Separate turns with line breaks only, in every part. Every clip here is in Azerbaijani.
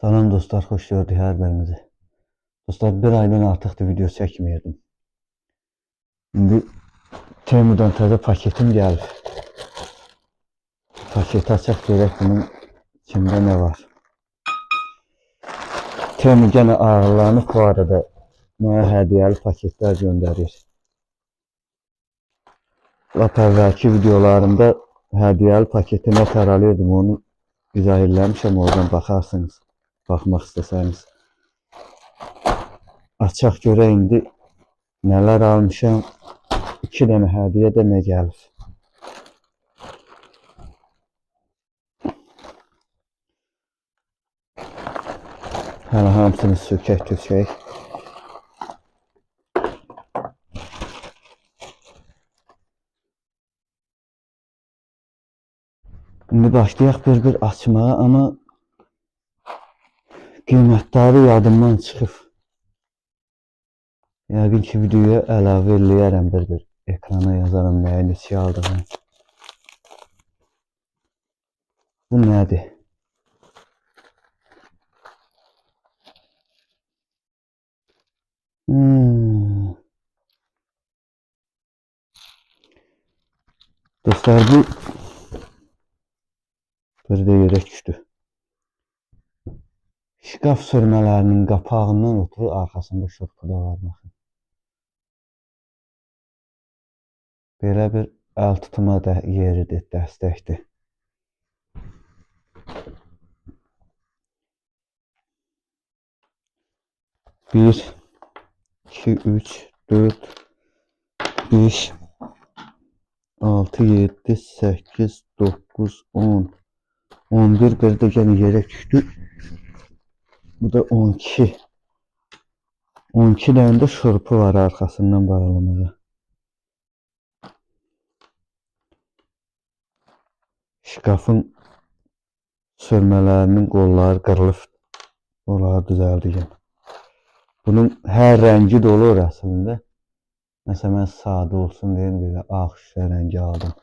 Salam dostlar, xoş gördük hər birinizi. Dostlar, bir aydan artıqdır video çəkməyirdim. İndi Temu'dan təzə paketim gəlib. Paketi açaq görək bunun içində nə var. Temu gənə ağırlanıb bu arada mənə hədiyyəli paketlər göndərir. Lap əvvəlki videolarımda hədiyyəli paketi nə tər alırdım, onu izah eləmişəm, oradan baxarsınız, baxmaq istəsəniz. Açaq görək indi nələr almışam. 2 dənə hədiyyə də nə gəlib. Hələ hamısını sökək tökək. İndi başlayaq bir-bir açmağa, amma qiymətləri yadımdan çıxıb. Yəqin ki, videoya əlavə eləyərəm bir-bir. Ekrana yazaram nəyi neçəyə aldığımı. Bu nədir? Dostlar, bu bir də yerə düşdü. Şkaf sürmələrinin qapağından ötürü arxasında şurpu da var, baxın. Belə bir əl tutma da yeridir, dəstəkdir. Bir, 2, 3, 4, 5, 6, 7, 8, 9, 10, 11, bir də yenə yerə düşdü. Bu da 12. 12 dənə də şurpu var arxasından bağlamağa. Şkafın sürmələrinin qolları qırılıb, onları düzəldi yenə. Bunun hər rəngi də olur əslində. Məsələn, mən sadə olsun deyim, belə ağ şüşə rəngi aldım.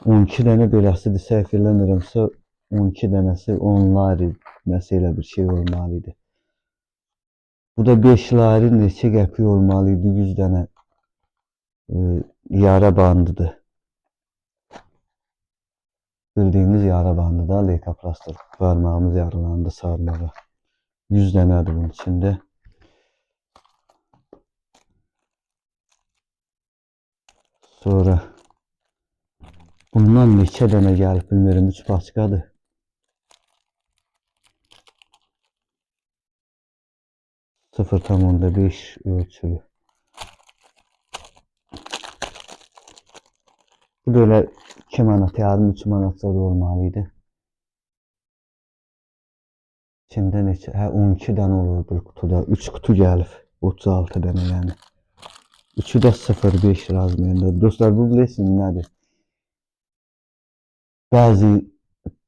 12 dənə beləsidir, səhv eləmirəmsə 12 dənəsi 10 lari, nəsə elə bir şey olmalı idi. Bu da 5 lari neçə qəpik olmalı idi, 100 dənə yara bandıdır. Bildiyimiz yara bandı da, leykoplastır. Barmağımız yaralandı sarmağa. 100 dənədir bunun içində. Sonra bundan neçə dənə gəlib bilmirəm, 3 paçkadır. 0,5 ölçülü. Bu da elə 2 manat, yarım 3 manat da olmalı idi. İçində neçə? Hə, 12 dənə olur bir qutuda. 3 qutu gəlib. 36 dənə yəni. Üçü də 0,5 razmerində. Dostlar, bu bilirsiniz nədir? Bəzi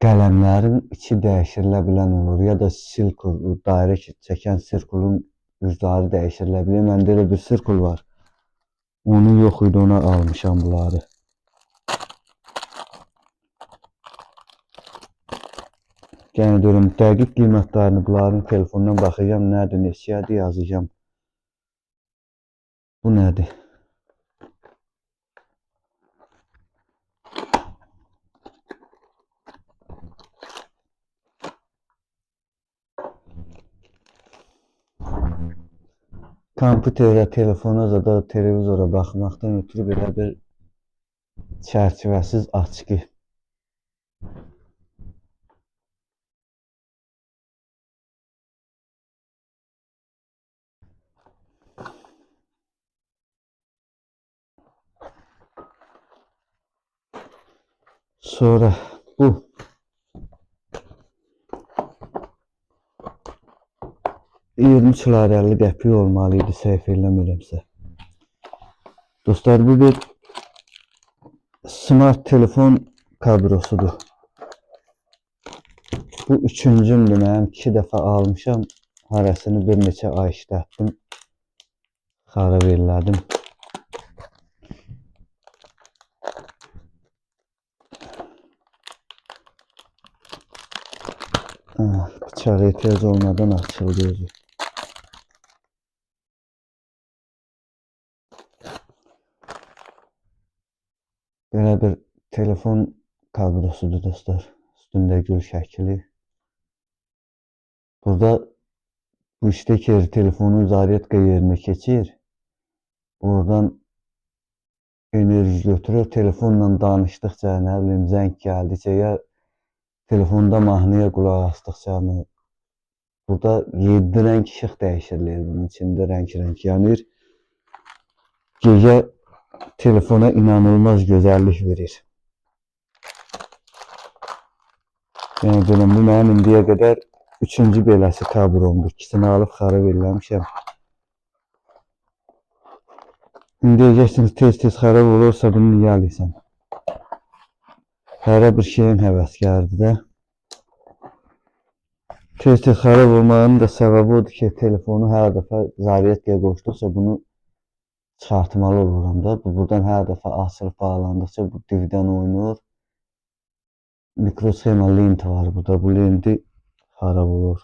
qələmlərin içi dəyişirilə bilən olur. Ya da sirkul, dairə çəkən sirkulun ucları dəyişirilə bilir. Məndə elə bir sirkul var. Onun yox idi, ona almışam bunları. Yenə deyirəm, dəqiq qiymətlərini bunların telefondan baxacağam. Nədir, neçəyədir yazacağam. Bu nədir? Kompüterə, telefona ya da televizora baxmaqdan ötürü belə bir çərçivəsiz açqı. Sonra bu 23 lari 50 qəpik olmalı idi, səhv eləmirəmsə. Dostlar, bu bir smart telefon kadrosudur. Bu üçüncümdür mənim. 2 dəfə almışam. Hərəsini bir neçə ay işlətdim. Xarab elədim. Bıçağa ehtiyac olmadan açıldı özü. Belə bir telefon kablosudur dostlar. Üstündə gül şəkli. Burada bu şteker telefonun zaryadka yerinə keçir. Oradan enerji götürür. Telefonla danışdıqca, nə bilim, zəng gəldikcə ya telefonda mahnıya qulaq asdıqca mı, burada 7 rəng işıq dəyişirilir bunun içində, rəng-rəng yanır. Gecə telefona inanılmaz gözəllik verir. Yəni deyirəm, bu mənim indiyə qədər üçüncü beləsi kabromdur. İkisini alıb xarab eləmişəm. İndi deyəcəksiniz, tez-tez xarab olursa bunu niyə alırsan? Hərə bir şeyin həvəskarıdır da. Tez-tez xarab olmağının da səbəbi odur ki, telefonu hər dəfə zaryadkaya qoşduqca bunu çıxartmalı oluram da. Bu buradan hər dəfə açılıb bağlandıqca bu divdən oynayır. Mikrosxema lent var burada. Bu lenti xarab olur.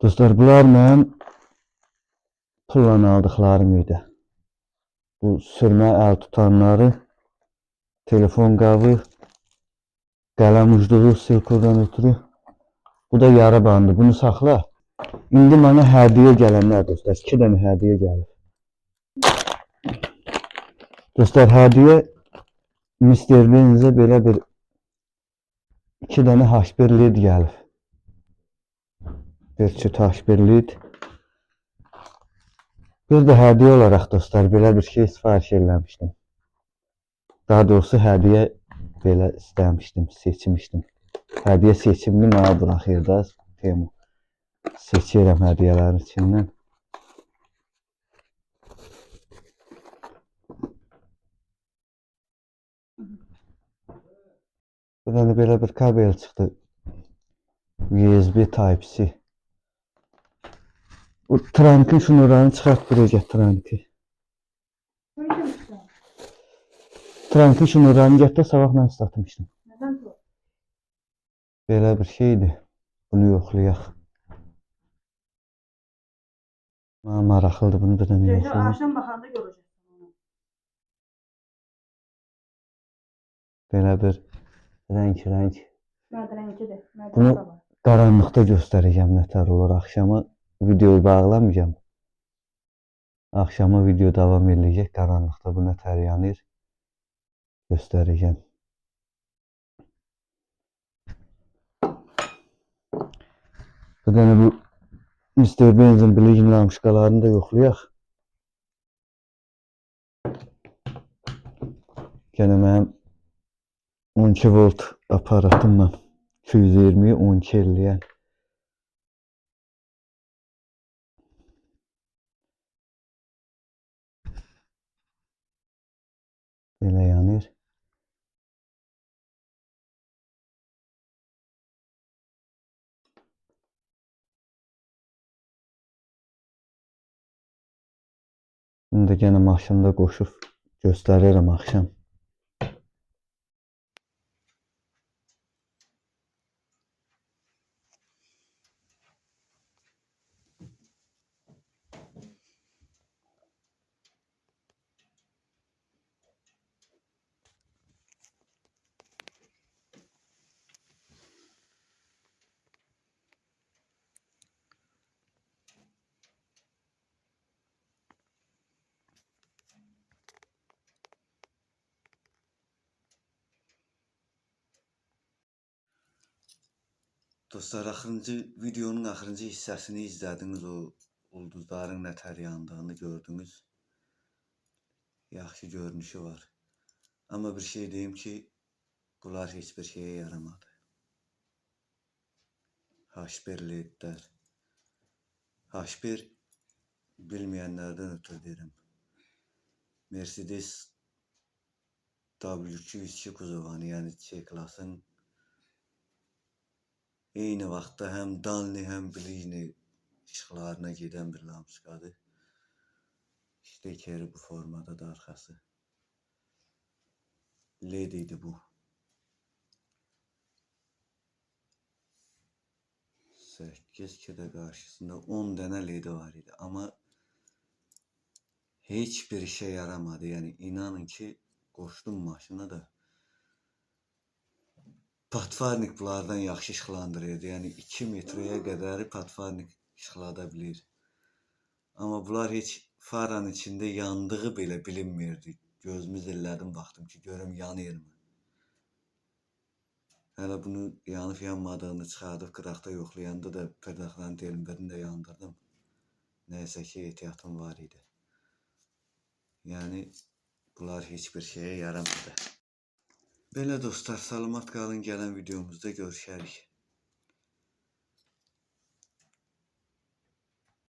Dostlar, bunlar mənim pulla aldıqlarım idi. Bu sürmə əl tutanları, telefon qabı, qələm ucluğu silkurdan ötürü. Bu da yarı bandı. Bunu saxla. İndi mənə hədiyyə gələnlər dostlar. 2 dənə hədiyyə gəlib. Dostlar, hədiyyə Mr. Benz'ə belə bir 2 dənə H1 led gəlib. Bir cüt H1 led. Bir də hədiyyə olaraq dostlar belə bir şey sifariş eləmişdim. Daha doğrusu hədiyyə belə istəmişdim, seçmişdim. Hədiyyə seçimini mənə buraxır da Temu. Seçirəm hədiyyələrin içindən. Bir dənə belə bir kabel çıxdı. USB Type-C. Bu trankın şnuranı çıxart buraya gətir trankı. Trankın şnuranı gətir, sabah mən satmışdım.
Neden bu?
Belə bir şeydir. Bunu yoxlayaq. Mənə maraqlıdır, bunu bir dənə yoxlayaq.
Akşam bakanda göreceksin onu.
Belə bir rəng-rəng.
Merdivenkidir. Merdiven
Bunu
de var.
qaranlıqda göstərəcəm nətər olur. Axşama videoyu bağlamayacağam. Axşama video davam eləyəcək. Qaranlıqda bu nətər yanır göstərəcəm. Bir dənə bu Mr. Benz'in Bligin lampuşkalarını da yoxlayaq. Gənə mənim 12 volt aparatımla 220-yi 12 eləyən. Belə yanır. Bunu da gənə maşında qoşub göstərirəm axşam. Dostlar, axırıncı videonun axırıncı hissəsini izlədiniz, o ulduzların nətər yandığını gördünüz. Yaxşı görünüşü var. Amma bir şey deyim ki, bunlar heç bir şeyə yaramadı. H1 ledlər. H1 bilməyənlərdən ötürü deyirəm. Mercedes W202 kuzovanı, yəni C klasın eyni vaxtda həm Danli, həm Blijni işıqlarına gedən bir lampuçkadır. Ştekeri bu formadadır arxası. LED idi bu. 8 ki də qarşısında 10 dənə ledi var idi. Amma heç bir işə yaramadı. Yəni inanın ki, qoşdum maşına da. Patvarnik bunlardan yaxşı işıqlandırırdı. Yəni 2 metrəyə qədər patvarnik işıqlada bilir. Amma bunlar heç faranın içində yandığı belə bilinmirdi. Gözümü zillədim, baxdım ki, görüm yanır mı? Hələ bunu yanıb yanmadığını çıxardıb qıraqda yoxlayanda da pırdaqların telin birini də yandırdım. Nəysə ki, ehtiyatım var idi. Yəni bunlar heç bir şeyə yaramadı. Belə dostlar, salamat qalın. Gələn videomuzda görüşərik.